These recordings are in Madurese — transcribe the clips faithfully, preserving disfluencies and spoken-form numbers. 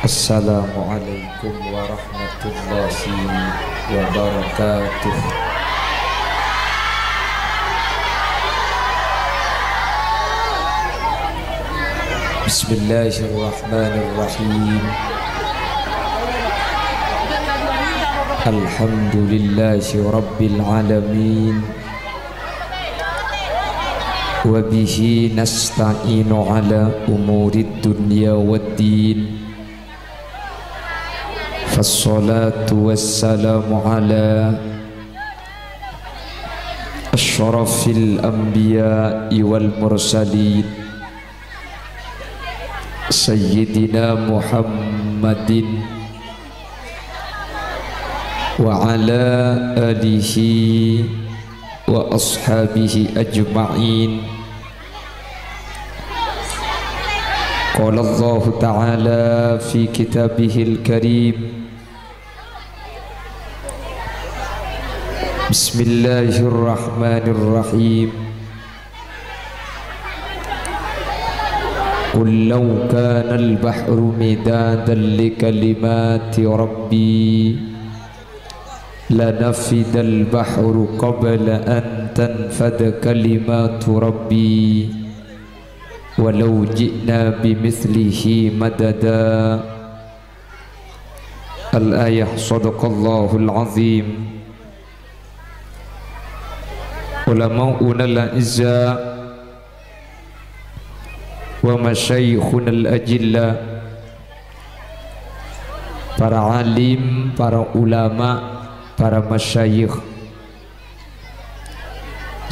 Assalamualaikum warahmatullahi wabarakatuh. Bismillahirrahmanirrahim. Alhamdulillahi rabbil alamin. Wa bihi nasta'inu ala umurid dunya waddin. Fassalatu wassalamu ala asyrafil anbiya'i wal mursalin, Sayyidina Muhammadin wa ala alihi wa ashabihi ajma'in. Qala Allahu ta'ala fi kitabihil karim, Bismillahirrahmanirrahim. Qul law kanal bahru midadan li kalimati rabbi lanafidal bahru qabla an tanfada kalimatu rabbi walau ji'na bimithlihi madada. Al-ayah, sadaqallahul azim. Ulama'unal a'izza wa masyayikhunal ajilla, para alim, para ulama, para masyayikh,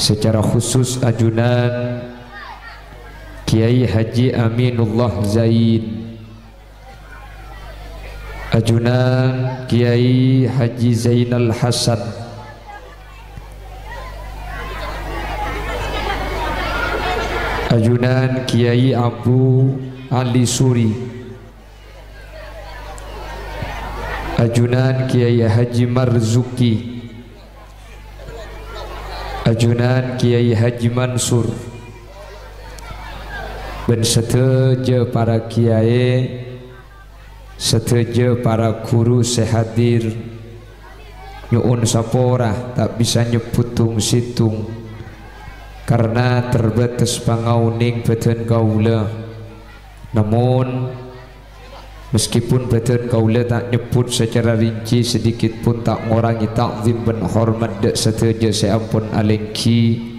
secara khusus ajunan Kiai Haji Aminullah Zain, ajunan Kiai Haji Zainal Hasan, ajunan Kiai Abu Ali Suri, ajunan Kiai Haji Marzuki, ajunan Kiai Haji Mansur, bân sadhâjâ para kiai, sadhâjâ para ghuru sè hadir, nyo'on sapora ta' bisa nyebbhut tong-sèttong karna terbatas pangaonèng bhâdhân kaulâ. Namon, meskipun bhâdhân kaulâ ta' nyebbhut sacara rinci, sedikit pun ta' ngorangè ta'zim bân hormat dâ' sadhâjâ sè ampon alèngghi.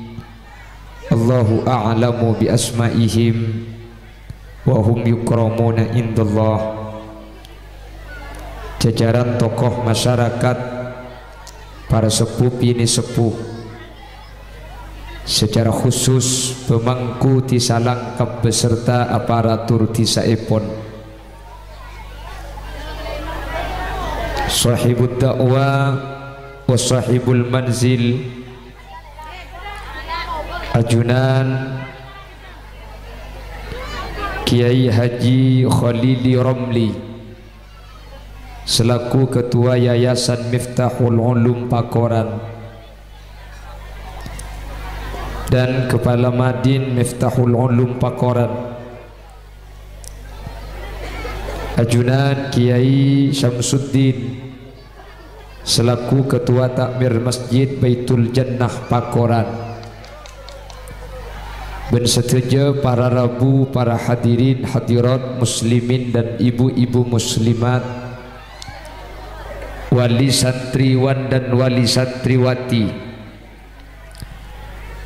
Allahu a'lamu bi asma'ihim wa hum yukramuna indallah. Jajaran tokoh masyarakat, para seppo binè' seppo, secara khusus pemangku dhisa Langkap beserta aparatur dhisaèpon, sahibud da'wa wa sahibul manzil, ajunan Kiai Haji Khalili Romli selaku Ketua Yayasan Miftahul Ulum Pakoran dan Kepala Madin Miftahul Ulum Pakoran, ajunan Kiai Syamsuddin selaku Ketua Takmir Masjid Baitul Jannah Pakoran, bân sadhâjâ para rabu, para hadirin hadirat, muslimin dan ibu-ibu muslimat, wali santriwan dan wali santriwati.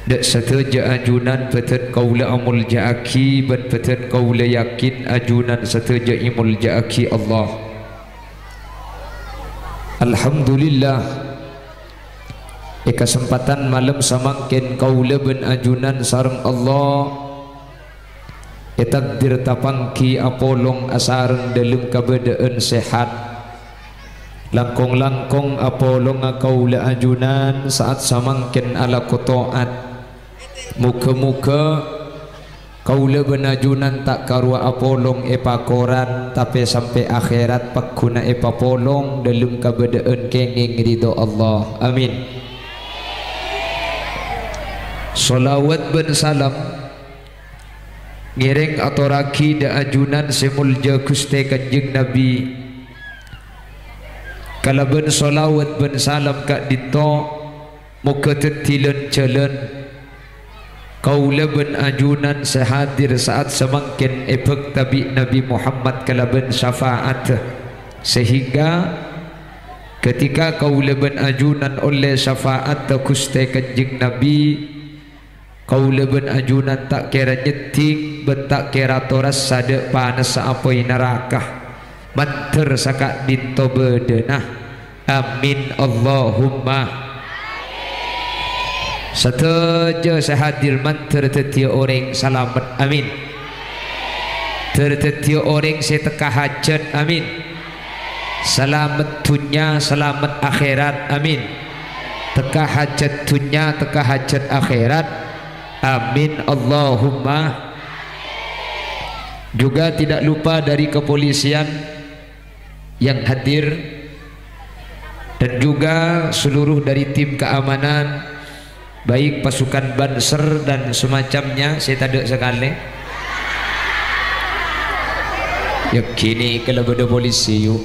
Dâ' sadhâjâ ajunan bhâdhân kaulâ amoljâ'aghi, bân bhâdhân kaulâ yakin ajunan sadhâjâ èmoljâ'aghi Allah. Alhamdulillah, è kasempadhân malem samangkèn kaulâ bân ajunan sareng Allah ètakdir tapangghi apolong asareng dâlem kabâdâ'ân sehat. Langkong-langkong apolonga kaulâ ajunan sa'at samangkèn alako to'at. Moghâ-moghâ kaulâ bân ajunan ta' karowa apolong è pakoran, tapè sampè' akhèrat pagghuna èpapolong dâlem kabâdâ'ân kèngèng ridho Allah. Amin. Shalawat bân salam Ngèrèng atorraghi dhâ' ajunan sè molja Ghustè Kanjeng Nabi, kalabân sholawat bân salam ka'dinto, moghâ dhâddhi lan-jhâlân kaulâ bân ajunan sè hadir sa'at samangkèn èbhâkta bi' Nabi Muhammad kalabân syafa'at, sehingga ketika kaulâ bân ajunan ollè syafa'atta Ghustè Kanjeng Nabi, kaulâ bân ajunan ta' kèra nyeddhing bân ta' kèra torassa dhâ' panassa apoy naraka, mandhâr saka'dinto bâdâna. Amin, Allahumma. Sadhâjâ sè hadir mandhâr dhâddhiyâ orèng salamet. Amin. Dhâr dhâddhiyâ orèng sè tekka hajhât. Amin. Salamet dhunnya, salamet akhèrat. Amin. Tekka hajhât dhunnya, tekka hajhât akhèrat. Amin, Allahumma. Juga tidak lupa dari kepolisian yang hadir dan juga seluruh dari tim keamanan, baik pasukan Banser dan semacamnya, sè tadâ' sakalè. Yâ ghini, kala bâdâ polisi, yu.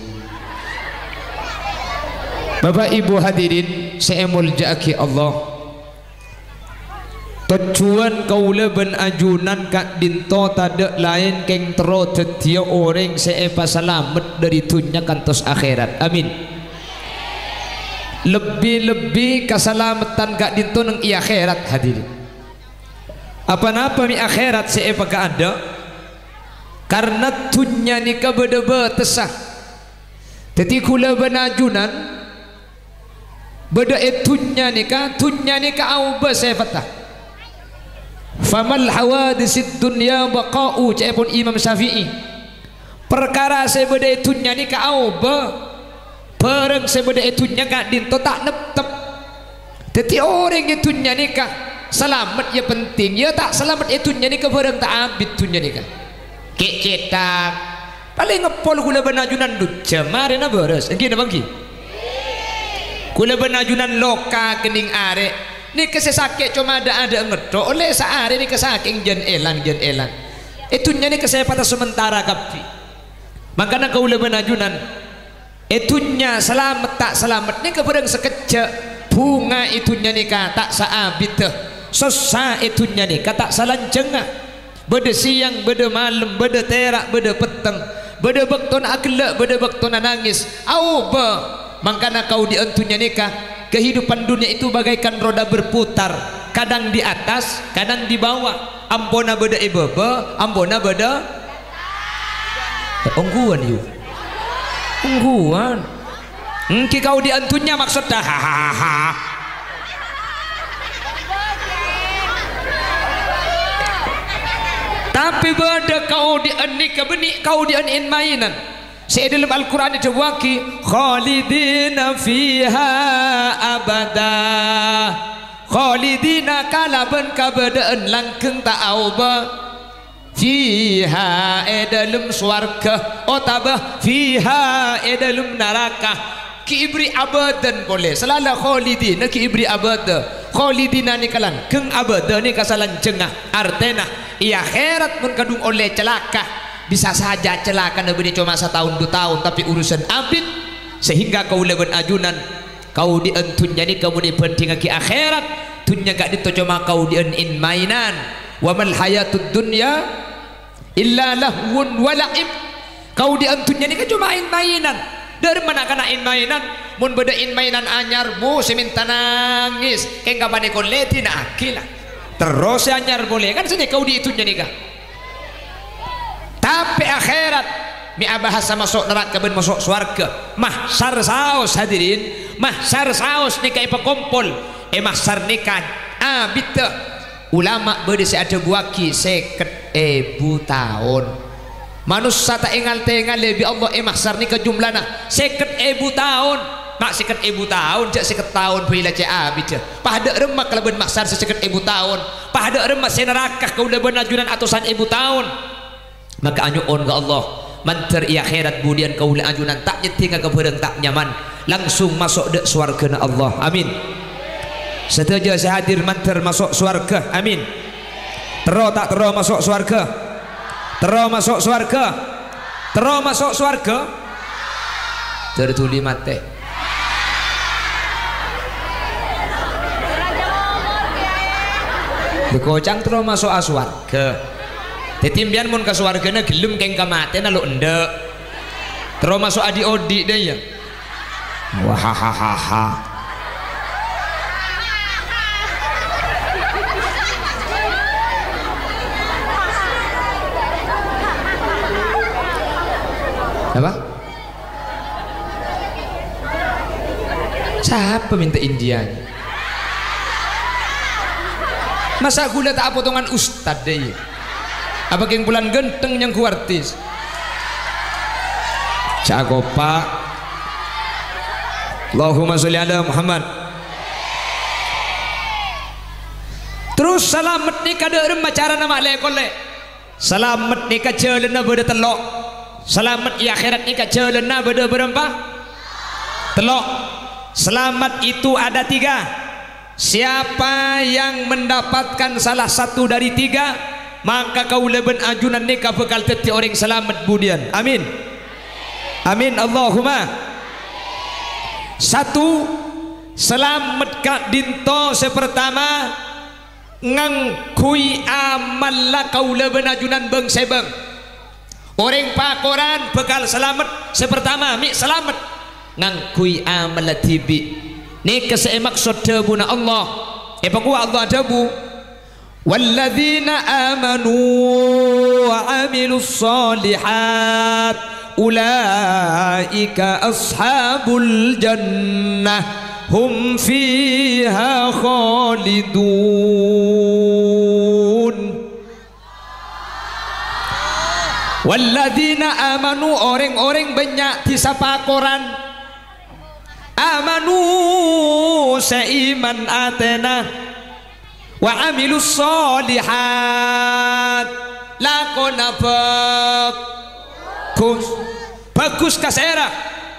Bapak Ibu hadirin sè èmoljâ'aghi Allah, tojjhuwân kaulâ bân ajunan ka'dinto tadâ' laèn kèng terro dhâddhiyâ orèng sè èpasalamet dhâri dhunnya kantos akhèrat. Amin. Lebbi-lebbi kasalameddhân ka'dinto neng è akhèrat, hadirin. Apa-napa mè' akhèrat sè èpakaadâ'? Karna dhunnya nèka bâdâ bâtessa. Dhâddhi, kaulâ bân ajunan bâdâ è dhunnya nèka, dhunnya nèka aobâ sèfatta. "Famal hawaditsid dunya baqa'u," ca'èpon Imam Syafi'i. Parkara sè bâdâ è dhunnya nèka aobâ, bhârâng sè bâdâ è dhunnya ka'dinto ta' neptep. Dhâddhi, orèng è dhunnya nèka salamet yâ penting, yâ ta' salamet è dhunnya nèka bhârâng ta' abit dhunnya nèka. Kè' cètak. Palèng ngèpol kaulâ bân ajunan dujjhâm, marèna bârâs. Èngghi napa èngghi? Kaulâ bân ajunan loka kènèng arè'. Nèka sè sakè' coma dâ'-adâ' ngètto', ollè saarè nèka sakè'na jân èlang, jân èlang. È dhunnya nèka sèfatta samantara kabbhi. Mangkana kaulâ bân ajunan, è dhunnya salamet ta' salamet nèka bhârâng sakejjhâ'. Bhunga è dhunnya nèka ta' saabiddhâ. Sossa è dhunnya nèka ta' salanjhângnga. Bâdâ sèyang, bâdâ malem, bâdâ tèra', bâdâ petteng, bâdâ bâktona aghellâ', bâdâ bâktona nangès. Aobâ, mangkana kaodi'ân dhunnya nèka, kehidupan dunia itu bagaikan roda berputar, kadang di atas, kadang di bawah, amponna bâdâ è bâbâ, amponna bâdâ, ongghuwân, yu. Ongghuwân. Èngghi kaodi'ân dhunnya maksoddhâ. Tapè bâdâ kaodi'ân nèka bânnè kaodi'ân in-maènan. Sè è dhâlem Al-Qur'an èdhâbuwâghi, "Khalidina fiha abada." Khalidina kalabân kabâdâ'ân langghâng ta' aobâ. Fiha, è dhâlem sowarghâ, otabâ fiha, è dhâlem naraka. Ghi' èberri' abâdâna polè. Sè la la khalidina ghi' èberri' abâdâ. Khalidina nèka langghâng, abâdâ nèka salanjhângnga. Artèna, è akhèrat mon kadhung ollè calaka, bisa saja calakana bânnè coma sataon du taon, tapè urusan abit. Sehingga kaulâ bân ajunan, kaodi'ân dhunnya nèka mon èbhândhingngaghi akhèrat, dhunnya ka'dinto coma kaodi'ân in-maènan. "Wa mal hayatud dunya illa lahwun wa la'ib." Kaodi'ân dhunnya nèka coma in-maènan. Dhâremma na'-kana' in-maènan? Mon bâdâ in-maènan anyar, bu, sè mènta nangès, kèng kapanèka ollè dina'aghi, la. Terro sè anyar polè, kan sanèka kaodi' dhunnya nèka. Tapè akhèrat, mè' abahasa maso' naraka bân maso' sowarghâ. Mahsyar saos, hadirin. Mahsyar saos nèka èpakompol. È mahsyar nèka abiddhâ. Ulama bâdâ sè adhâbuwâghi sèket èbu taon. Manossa ta' èngal-tèngalè bi' Allah è mahsyar nèka jumlana sèket èbu taon. Ma' sèket èbu taon, jhâ' sèket taon bhâi la cè' abiddhâ. Padâ remma kalabân mahsyar sè sèket èbu taon. Padâ remma sè naraka kaulâ bân ajunan atosan èbu taon. Maka anyo'on ka Allah, mandhâr è akhèrat budiyân kaulâ ajunan ta' nyeddhingnga ka bhârâng ta' nyaman, langsung maso' dâ' sowarghâna Allah. Amin. Sadhâjâ sè hadir mandhâr maso' sowarghâ. Amin. Terro ta' terro maso' sowarghâ? Terro maso' sowarga. Terro maso' sowarga. Ter dhuli mate. Lho, kocang terro maso'a sowarga. Dhâddhi, empèyan mon ka sowargana ghellem kèng ka matèna lo' endâ'. Terro maso' odi'-odi' dâ' iyâ. Wahahahaha. Apa? Sapa mènta India? Masa' ghulâ ta' apotongan ustad, dâ' iyâ? Apa kèng polana ghântheng nyangghu artis? Sakopa. Allahumma sholli ala Muhammad. Terros salamet nèka dâ' remma carana ma' lè-kollè. Salamet nèka jhâlânna bâdâ tello'. Salamet è akhèrat nèka jhâlânna bâdâ bârâmpa? Tello'. Selamat itu ada tiga. Siapa yang mendapatkan salah satu dari tiga, maka kaulâ bân ajunan nèka bhâkal dhâddhi orèng salamet budiyân. Amin. Amin, Allahumma. Satu, salamet ka'dinto sè partama, ngangghuy amalla kaulâ bân ajunan bâng-sèbâng. Orèng pakoran bhâkal salamet. Sè partama, mè' salamet ngangghuy amalla dhibi'. Nèka sè èmaksod dhâbuna Allah. Èpakowa Allah adhâbu, "Walladzina amanu wa amilus shalihat, ulaika ashabul jannah, hum fiha khalidun." Walladzina amanu, orèng-orèng bânnya' dhisa pakoran. Amanu, sè iman atèna. Wa amilus shalihat, lakona bhâghus. Bhâghus ka sèra?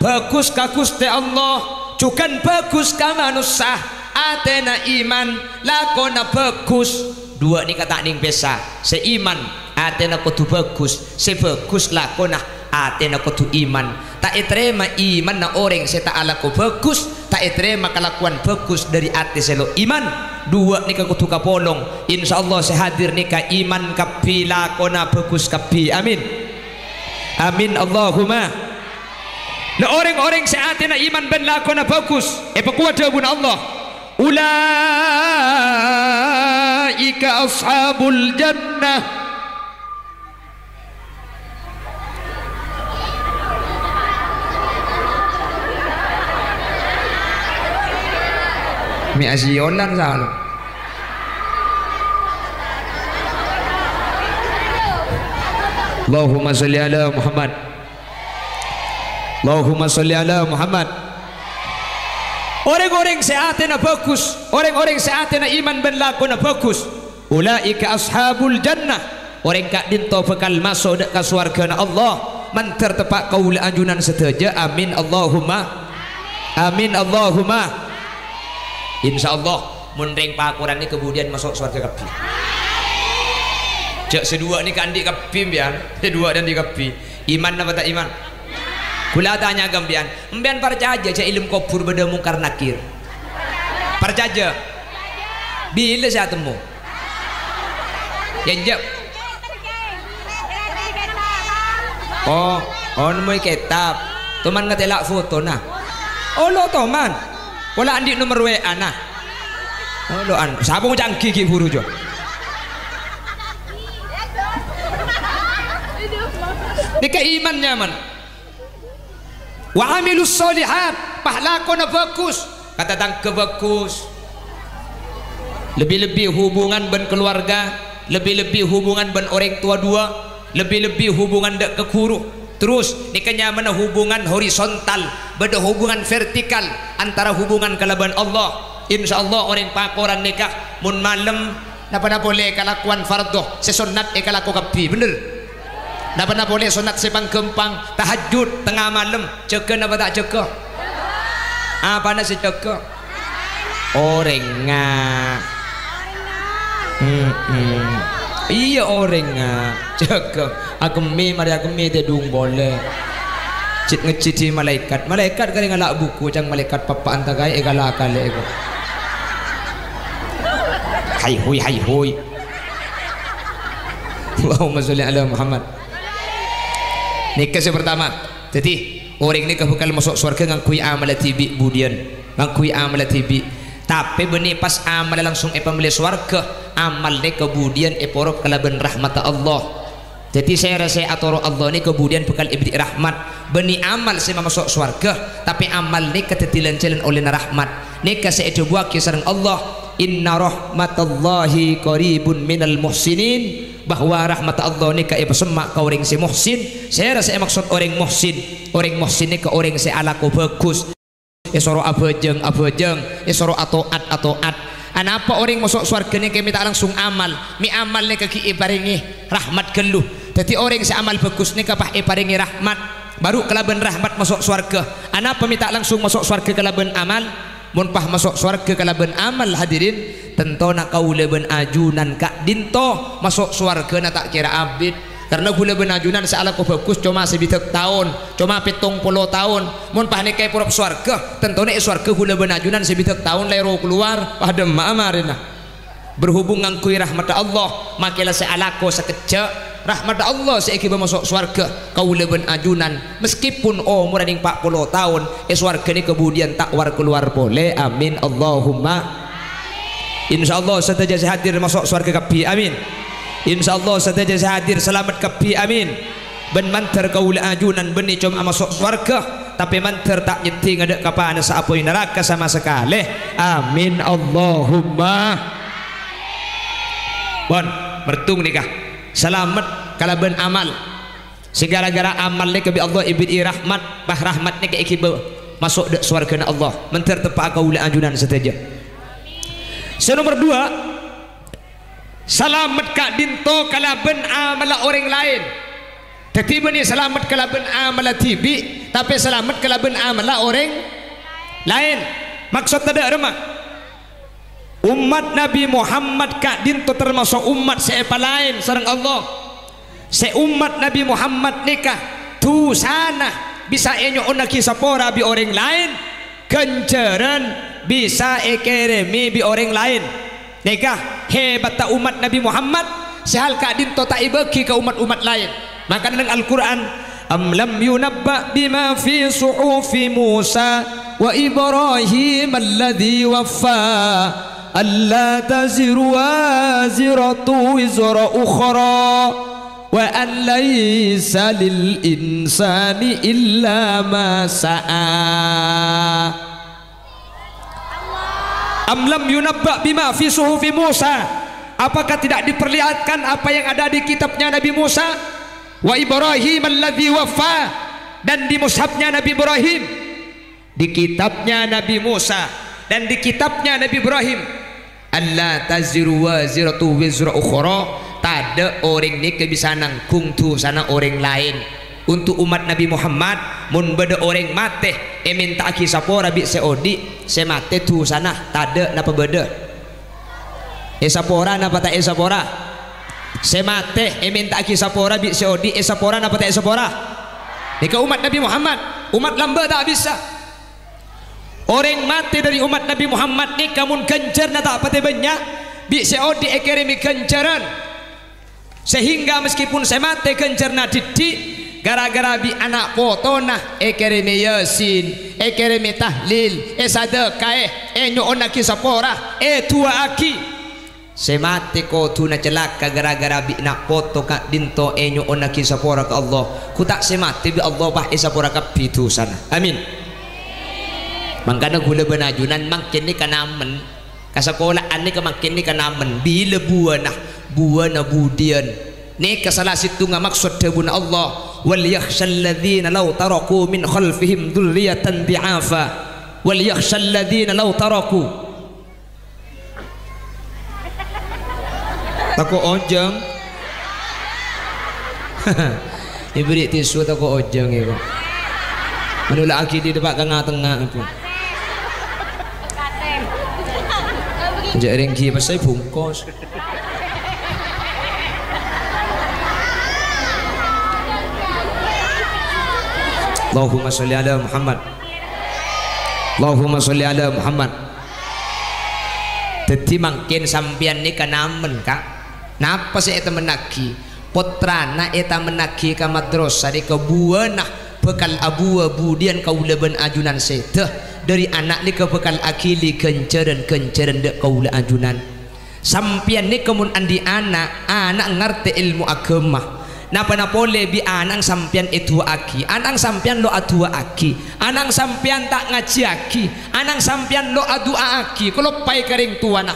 Bhâghus ka Ghustè Allah. Jhughân bhâghus ka manossa. Atèna iman, lakona bhâghus. Duwâ' nèka ta' nèng pèsa. Sè iman, atèna kodhu bhâghus. Sè bhâghus lakona, atèna kodhu iman. Ta' ètarèma imanna orèng sè ta' alako bhâghus, ta' ètarèma kalakowan bhâghus dhâri atè sè lo' iman. Duwâ' nèka kodhu kapolong. Insyaallah sè hadir nèka iman kabbhi, lakona bhâghus kabbhi. Amin. Amin, Allahumma. Nah, orèng-orèng sè atèna iman bân lakona bhâghus, èpakowa dhâbuna Allah, "Ulaika ashabul jannah." Mè' asiyolan salo. Allahumma sholli ala Muhammad. Allahumma sholli ala Muhammad. Orèng-orèng sè atèna bhâghus, orèng-orèng sè atèna iman bân lakona bhâghus, ulaika ashabul jannah. Orèng ka'dinto bhâkal maso' dâ' ka sowargana Allah. Mandhâr teppa' kaulâ ajunan sadhâjâ. Amin, Allahumma. Amin, Allahumma. Insyaallah, mon rèng pakoran nèka budiyân maso' sowarga kabbhi. Jhâ' sè duwâ' nèka andi' kabbhi, empèyan. Sè duwâ' andi' kabbhi. Iman apa ta' iman? Kaulâ atanya ka empèyan, empèyan parcajâ jhâ' è alam kobhur bâdâ Mungkar Nakir? Parcajâ? Bilâ sè atemmo? Yâ, enjâ'. Oh, oh, nemmoy kètab. Toman ngatèla' fotona. Oh, lo' toman. Pola andi' nomer W A-na. Oh, lo' an-, sabung canggih ghi' buru, Jo. Nèka iman nyaman. Wa amilus shalihat, pahlakona bhâghus, ka tatangghâ bhâghus. Lebbi-lebbi hubungan bân kaluwarga, lebbi-lebbi hubungan bân orèng towa duwâ', lebbi-lebbi hubungan dâ' ka ghuru. Terros, nèka nyamana hubungan horizontal, bâdâ hubungan vertikal antara hubungan kalabân Allah. Insyaallah, orèng pakoran nèka, mon malem, napa-napa polè kalakowan fardhu, sè sonnat èkalako kabbhi, bhender? Napa-napa polè sonnat sè pangghâmpang, tahajjud, tengnga malem, jâgâ napa ta' jâgâ? Apana sè jâgâ? Orèngnga. Mm-mm. Iyâ, orèngnga. Jâgâ. Akemmè, marè akemmè tèdung polè. Cè' ngejjhidhi malaèkat. Malaèkat karè ngala' buku, ca'na malaèkat pappa'an ta' kaè èkala-kalè kok. Hay, hoy, hay, hoy. Allahumma sholli ala Muhammad. Nèka sè pertama. Dhâddhi, orèng nèka bhâkal maso' sowarghâ ngangghuy amalla dhibi' budiyân. Ngangghuy amalla dhibi'. Tapè bânnè pas amalla langsung èpamellè sowarghâ, amal nèka budiyân èporop kalabân rahmatta Allah. Dhâddhi, sèra sè atoro' Allah nèka budiyân bhâkal èberri' rahmat. Bânnè amal sè mamaso' sowarghâ, tapè amal nèka dhâddhi lan-jhâlân ollèna rahmat. Nèka sè èdhâbuwaghi sareng Allah, "Inna rahmatallahi qaribun minal muhsinin," bahwa rahmatta Allah nèka èpasemma' ka orèng sè muhsin. Sèra sè èmaksod orèng muhsin? Orèng muhsin nèka orèng sè alako bhâghus. Èsoro abhâjâng, abhâjâng. Èsoro ato'at, ato'at. Anapa orèng maso' sowarghâ nèka mè' ta' langsung amal? Mè' amal nèka ghi' èparèngè rahmat ghâllu. Dhâddhi, orèng sè amal bhâghus nèka pas èparèngè rahmat. Bhuru kalabân rahmat maso' sowarghâ. Anapa mè' ta' langsung maso' sowarghâ kalabân amal? Mon pas maso' sowarghâ kalabân amal, hadirin, tantona kaulâ bân ajunan ka'dinto maso' sowarghâna ta' kèra abit. Karna kaulâ bân ajunan sè alako bhâghus coma sabidhâk taon, coma pèttong polo taon. Mon pas nèka èporop sowarghâ, tantona è sowarghâ kaulâ bân ajunan sabidhâk taon la èro kalowar, pas dâmma'a marèna. Berhubung ngangghuy rahmatta Allah, makè la sè alako sakejjhâ', rahmatta Allah sè èghibâ maso' sowarghâ. Kaulâ bân ajunan, meskipun omorra nèng pa' polo taon, è sowarghâ nèka budiyân ta' war-kalowar polè. Amin, Allahumma. Insyaallah sadhâjâ sè hadir maso' sowarghâ kabbhi. Amin. Insyaallah sadhâjâ sè hadir salamet kabbhi. Amin. Bân mandhâr kaulâ ajunan bânnè coma maso' sowarghâ, tapè mandhâr ta' nyeddhing adâ' ka panassa apoy naraka sama sakalè. Amin, Allahumma. Pon, mertung nèka. Salamet kalabân amal. Sè ghârâ-ghârâ amal nèka bi' Allah èberri'i rahmat, pas rahmat nèka èghibâ maso' dâ' sowarghâna Allah. Mandhâr teppa'a kaulâ ajunan sadhâjâ. Sè nomer duwâ', salamet ka'dinto kalabân amalla orèng laèn. Dhâddhi bânnè salamet kalabân amalla dhibi', tapè salamet kalabân amalla orèng laèn. Maksod tadâ' remma? Ommat Nabbhi Muhammad ka'dinto tamaso' ommat sè èpalaèn sareng Allah. Sè ommat Nabbhi Muhammad nèka dhusana bisa ènyo'onnaghi sapora bi' orèng laèn, ghânjhârân bisa èkèrèmè bi' orèng laèn. Nèka hebatta ommat Nabbhi Muhammad, sè hal ka'dinto ta' èbâghi ka ommat-ommat laèn. Mangkana neng Al-Qur'an, "Am lam yunabba' bima fi suhufi Musa wa Ibrahim alladzi waffa, alla taziru waziratu wizra ukhra, wa an laisa lil insani illa ma sa'a." Am lam yunabba' bima fi suhufi Musa? Apakah tidak diperlihatkan apa yang ada di kitabnya Nabi Musa? Wa Ibrahim alladzi waffa, dan di mushafnya Nabi Ibrahim. Di kitabnya Nabi Musa dan di kitabnya Nabi Ibrahim. Alla taziru waziratu wizra ukhra, tadâ' orèng nèka bisa nangghung dhusana orèng laèn. Onto' ommat Nabbhi Muhammad, mon bâdâ orèng matè, èmènta'aghi sapora bi' sè odi', sè matè dhusana tadâ' napa bâdâ? Èsapora napa ta' èsapora? Sè matè èmènta'aghi sapora bi' sè odi', èsapora napa ta' èsapora? Nèka ommat Nabbhi Muhammad, ommat lambâ' ta' bisa. Orèng matè dâri ommat Nabbhi Muhammad nèka mon ghânjhârânna ta' patè bânnya', bi' sè odi' èkèrèmè ghânjhârân. Sehingga meskipun sè matè ghânjhârânna dhiddhi', ghârâ-ghârâ bi' ana' potona èkèrèmè Yasin, èkèrèmè tahlil, èsadhâkaè, ènyo'onnaghi sapora, èdu'aaghi. Sè matè kodhuna calaka ghârâ-ghârâ bi' ana' poto ka'dinto ènyo'onnaghi sapora ka Allah. Ghu ta' sè matè bi' Allah pas èsapora kabbhi dhusana. Amin. Mangkana ghulâ bân ajunan mangkèn nèka namen. Kasakola'an nèka mangkèn nèka namen. Bilâ buwâna? Buwâna budiyân. Nèka sala sèttonga maksod dhâbuna Allah, "Wal yakhsyalladzina law taraku min khalfihim dzurriyyatan dhi'afa." "Wal yakhsyalladzina law taraku." Tako' ojhâng. Èbherri' tisu tako' ojhâng, ya, kok. Menula'aghi di depan ka nga-tengnga, apa? Jhâ' rèng ghi' pèssè bungkos. Allahumma sholli ala Muhammad. Allahumma sholli ala Muhammad. Dhâddhi mangkèn sampèyan nèka namen, Ka'. Napa sè ètamennaghi? Pottrana ètamennaghi ka madrasah nèka buwâna bhâkal abuwâ budiyân kaulâ bân ajunan sèdhâ. Dhâri ana' nèka bhâkal aghili ghânjhârân-ghânjhârân dhâ' kaulâ ajunan. Sampèyan nèka mon andi' ana', ana' ngartè èlmo aghâma. Napana polè bi' ana'na sampèyan èdu'aaghi, ana'na sampèyan lo' adu'aaghi, ana'na sampèyan ta' ngajhiyaghi, ana'na sampèyan lo' adu'aaghi, kaloppaè ka rèng towana.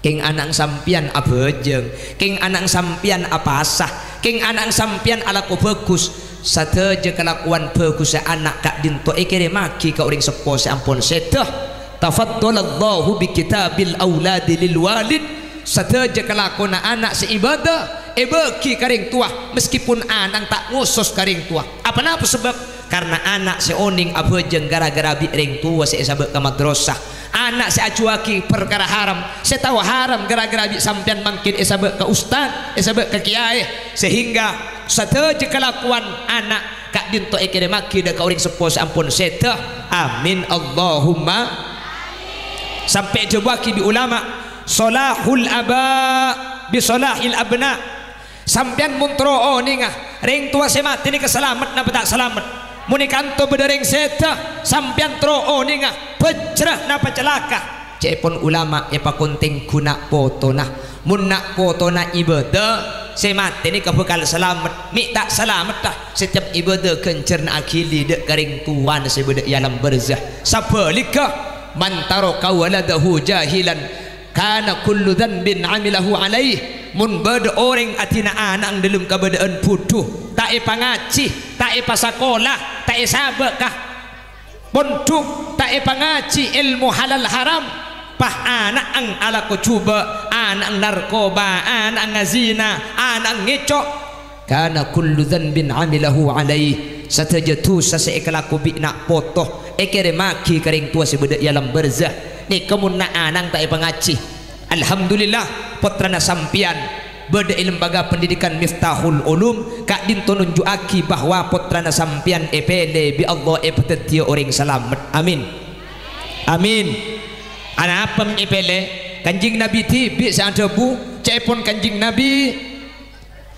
Kèng ana'na sampèyan abhâjâng, kèng ana'na sampèyan apasa, kèng ana'na sampèyan alako bhâghus. Sadhâjâ kalakowan bhâghussa ana' ka'dinto èkèrèmmaghi ka orèng seppo sè ampon sèdhâ. Tafaddalallahu bi kitabil auladi lil walid. Sadhâjâ kalakowanna ana' sè ibâdâ èbâghi ka rèng towa, meskipun ana'na ta' ngosos ka rèng towa. Aponapa sabâb? Karna ana' sè onèng abhâjâng ghârâ-ghârâ bi' rèng towa sè èsabâ' ka madrasah. Ana' sè ajhuwâghi parkara haram, sè tao haram ghârâ-ghârâ bi' sampèyan mangkèn èsabâ' ka ustad, èsabâ' ka kèyaè, sehingga sadhâjâ kalakowan ana' ka'dinto èkèrèmmaghi dhâ' ka orèng seppo sè ampon sèdhâ. Amin, Allahumma. Sampè' èdhâbuwâghi bi' ulama, "Sholahul aba bi sholahil abna." Sampèyan mon terro onènga, rèng towa sè matè nèka salamet napa ta' salamet? Mon è kanto bâdâ rèng sèdhâ, sampèyan terro onènga, bhâjrâ napa calaka? Ca'èpon ulama èpakon tengghu na' potona. Mon na' potona ibâdâ, sè matè nèka bhâkal salamet. Mè' ta' salametta, setiap ibâdâ ghânjhârna aghili dhâ' ka rèng towana sè bâdâ è alam barzah. Sabhâligghâ, "Man taraka waladahu jahilan, kana kullu dzanbin amilahu alaih." Mon bâdâ orèng adina ana'na dâlem kabâdâ'ân budhu, ta' èpangajhi, ta' èpasakola, ta' èsabâ' ka pondhuk, ta' èpangajhi èlmo halal haram, pas ana'na alako jhubâ', ana'na narkoba, ana'na ngazina, ana'na ngèco', kana kullu dzanbin amilahu alaih. Sadhâjâ dhusa sè èkalako bi' na' poto èkèrèmmaghi ka rèng towa sè bâdâ è alam barzah. Nèka mon na'-ana'na ta' èpangajhi. Alhamdulillah, pottrana sampèyan bâdâ è Lembaga Pendidikan Miftahul Ulum, ka'dinto nonjhu'aghi bahwa pottrana sampèyan èpèlè bi' Allah èpadhâddhiyâ orèng salamet. Amin. Amin. Anapa mè' èpèlè? Kanjeng Nabi dhibi' sè adhâbu, ca'èpon Kanjeng Nabi,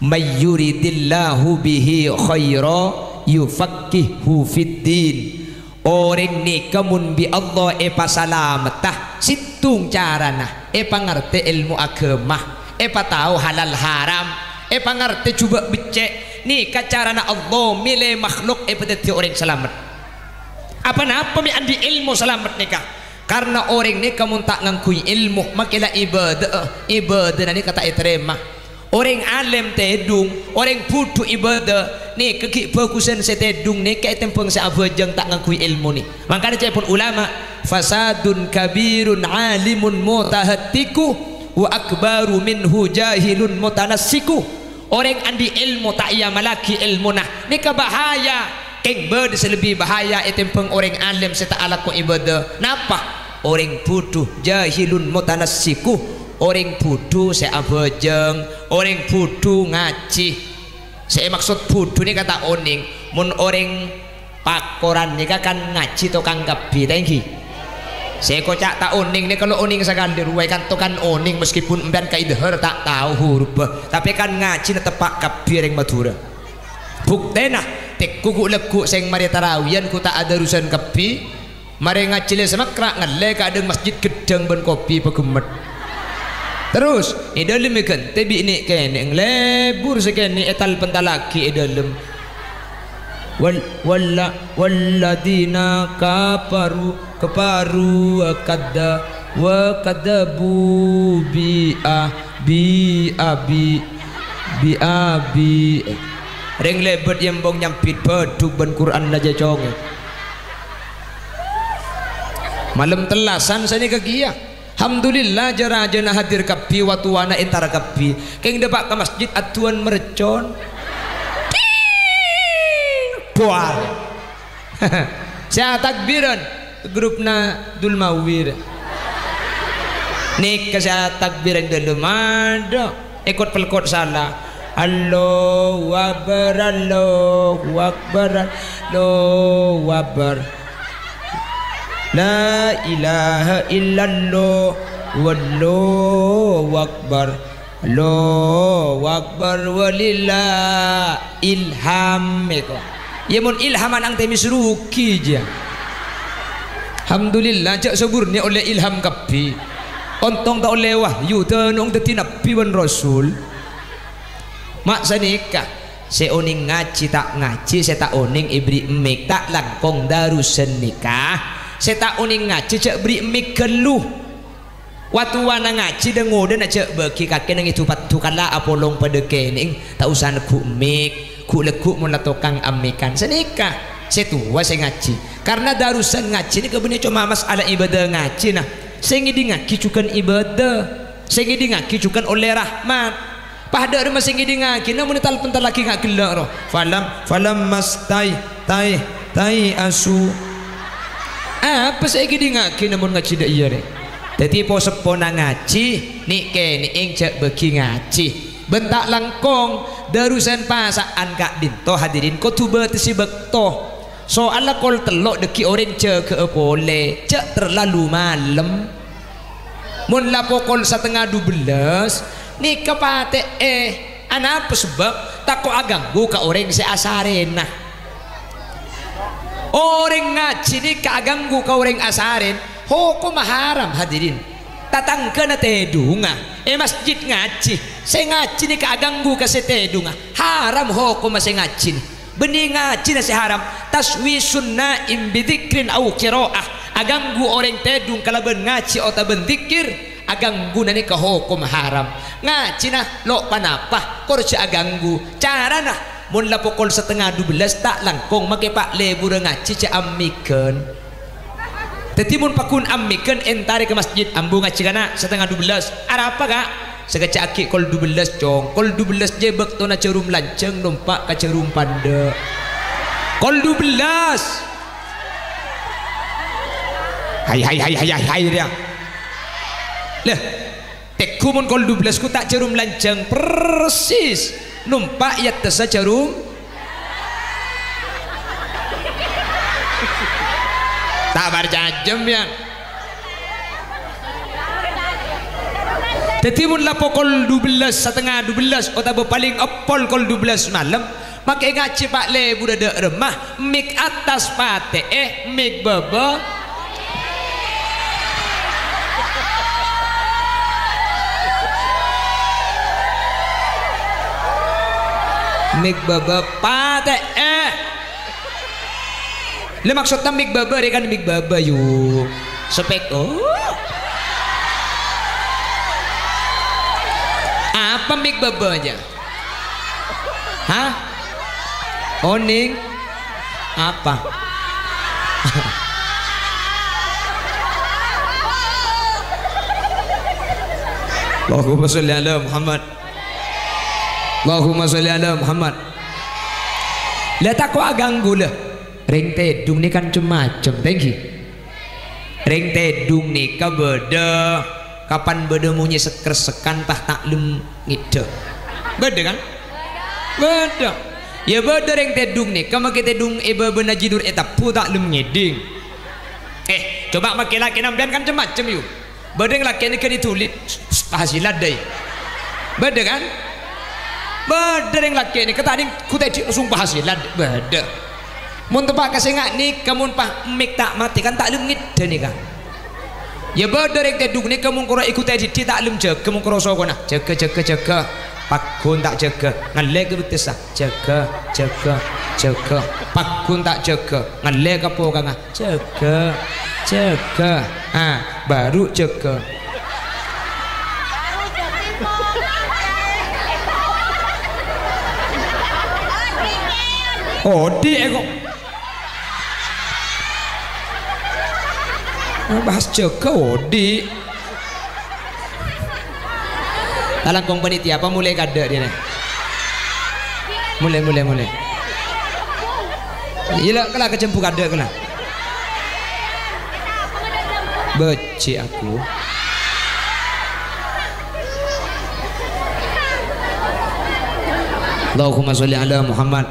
"May yuridillahu bihi khaira yufaqqihhu fiddin." Orèng nèka mon bi' Allah èpasalametta, sèttong carana, èpangartè èlmo aghâma, èpatao halal haram, èpangartè jhubâ' beccè', nèka carana Allah mèlè makhluk èpadhâddhiyâ orèng salamet. Aponapa mè' andi' èlmo salamet nèka? Karna orèng nèka mon ta' ngangghuy èlmo, makè la ibâdâ'â, ibâdâna nèka ta' ètarèma. Orèng alèm tèdhung, orèng budhu ibâdâ, nèka ghi' bhâghusân sè tèdhung nèka ètèmbhâng sè abhâjâng ta' ngangghuy èlmo nè. Mangkana ca'èpon ulama, "Fasadun kabirun alimun mutahattiku, wa akbaru minhu jahilun mutanassiku." Orèng andi' èlmo ta' èamallaghi èlmona, nèka bahaya. Kèng bâdâ sè lebbi bahaya ètèmbhâng orèng alèm sè ta' alako ibâdâ. Napa? Orèng budhu, jahilun mutanassiku. Orèng budhu sè abhâjâng, orèng budhu ngajhi. Sè èmaksod budhu nèka ta' onèng. Mon orèng pakoran nèka kan ngajhi tokang kabbhi, ta' ènggi? Sè èkoca' ta' onèng nèka lo' onèng sakalè rowa, èkanto kan onèng meskipun empèyan ka idhâr ta' tao hurubbhâ, tapè kan ngajhina teppa' kabbhi orèng Madhurâ. Buktèna, tèkko ghu'-lagghu' sè marè tarawiyân ghu' ta' adârusan kabbhi, marè ngajhi lè samekra' ngallè kaaḍâ'ân masjid ghedḍhâng bân kopi paghemmet. Terros, è ḍâlem èghântè bi' nè'-kènè' nglèbur sakènè' ètal-pentallaghi è ḍâlem. Wal-, walla-, walladzina kafaru, kafaru wa kadza-, wa kadzabu bi a-, bi abi-, bi abi. Rèng lèbât èmbong nyambit bâḍhuk bân Qur'anna jhâ' congè. Malem tellasan sanèka kèya. Alhamdulillah, jâ-rajâna hadir kabbhi, wa-towana entar kabbhi. Kèng ḍâpa' ka masjid addu'ân mercon. Buar. Sè atakbiran, grupna Dulmawir. Nèka sè atakbiran ḍâlem, aḍâ', èkot-pelkot sala. Allahu Akbar, Allahu Akbar, Allahu Akbar. La ilaha illallah, wallahu akbar. Allahu Akbar, walillah ilham, eko. Ya, mon ilham ana'na Temi Suruki, jâ. Alhamdulillah, jâ' sabur nè ollè ilham kabbhi. Ontong ta' ollè wahyu, ta' nong dhâddhi nabbhi bân rasul. Ma' sanèka, sè onèng ngajhi ta' ngajhi, sè ta' onèng èberri' mik, ta' langkong darusan nèka. Sè ta' onèng ngajhi jâ' berri' mik ghâllu. Wa-towana ngajhi dhâng-ngodhâna jâ' bâgi kakè nang èdu-paddhu kala apolong padâ kènèng, ta' osa neggu' mik, ghu'-lagghu' mon la tokang ammikan. Sanèka, sè towa sè ngajhi. Karna darusan ngajhi nèka bânnè coma mas'ala ibâdâ ngajhina. Sè ngèdingngaghi jhughân ibâdâ, sè ngèdingngaghi jhughân ollè rahmat. Padâ rèmma sè ngèdingngaghi, namong tal-pentallaghi nga' ghellâ' ro. Falam, falam mastai, tai, tai asu. Apa sè èkèdingngaghi namong ngajhi dâ' iyâ rè? Dhâddhi po-seppona ngajhi, nè'-kènè'èng jâ' bâgi ngajhi. Bân ta' langkong, darusan pasa'an ka'dinto hadirin kodhu bâtessè bâkto. Soalla kol tello' dhâggi' orèng jâgâ'â polè, jâ' terlalu malem. Mon la pokol satengnga dubellâs, nèka patè'è. Anapa sebbhâb? Tako' aghânggu ka orèng sè asarèna. Orèng ngajhi nèka aghânggu ka orèng asarèn, hokomma haram, hadirin. Tatangghâna tèdungnga, è masjid ngajhi, sè ngajhi nèka aghânggu ka sè tèdungnga, haram hokomma sè ngajhina. Bânnè ngajhina sè haram, taswisun na'im bidzikrin au qira'ah, aghânggu orèng tèdung kalabân ngajhi otabâ dzikir, aghângguna nèka hokom haram. Ngajhina lo' ponapa, kor jâ' aghânggu. Carana, mon la pokol satengnga dubellâs ta' langkong makè pa' lebbhurrâ ngajhi jâ' ammèghân. Dhâddhi mon pagghun ammèghân èntarè ka masjid, ambu ngajhi kana' satengnga dubellâs. Arapa, Ka'? Sakejjhâ' aghi' kol dubellâs, Cong. Kol dubellâs jâ bâktona jhârum lanjhâng nompa' ka jhârum pandâ'. Kol dubellâs. Hai, hai, hai, hai, hai, hai, rèya. Lè, tèngghu mon kol dubellâs ghu ta' jhârum lanjhâng persis. Nompa' è attassa jhârum. Ta' parcajâ, sampèyan. Dhâddhi, mon la pokol dubellâs, satengnga dubellâs, otabâ palèng èpol kol dubellâs malem, makè ngajhi pa' lebbhurrâ dâ' remma, mik attas patè'è, mik bâbâ. Mik bâbâ patè'è. Lha, maksodda mik bâbâ rè kan mik bâbâ, yu. Spek, oh. Apa mik bâbâ jâ? Hah? Onèng? Apa? Allahumma sholli ala Muhammad. Allahumma sholli ala Muhammad. Lha, tako' aghânggu, lè. Rèng tèdung nèka kan cem-macem, tèngghi. Rèng tèdung nèka bâdâ, kapan bâdâ monyè sek-ressekan, pas ta' lem ngèdhâ. Bâdâ, kan? Bâdâ. Yâ, bâdâ rèng tèdung nèka makè tèdung è bâbâna Haji Nur ètabbhu ta' lem ngèdhing. Eh, coba makè lakèna sampèyan kan cem-macem, yu. Bâdâ rèng lakè' nèka ètolè, pahasilan, dâi. Bâdâ, kan? Bâdâ rèng lakè' nèka ta' nèng kotè dhi' langsung pahasilan, bâdâ. Mon teppa' ka sènga' nèka, mon pas mik ta' matè, kan ta' lem ngèdhâ nèka. Yâ, bâdâ rèng tèdung nèka mon koro' èkotè dhi' ta' lem jâgâ, mon koro' sokona. Jâgâ, jâgâ, jâgâ. Pagghun ta' jâgâ. Ngallè ka bettessa. Jâgâ, jâgâ, jâgâ. Pagghun ta' jâgâ. Ngallè ka pokangnga. Jâgâ, jâgâ. Ah, baru jâgâ. Odi' è ko'. Bahas jâgâ odi'. Talangkong panitia apa mulai kadâ' dinna? Mulai, mulai, mulai. Iyâ la, kala kajembu kadâ' kala. Becce' aku. Allahumma sholli ala Muhammad.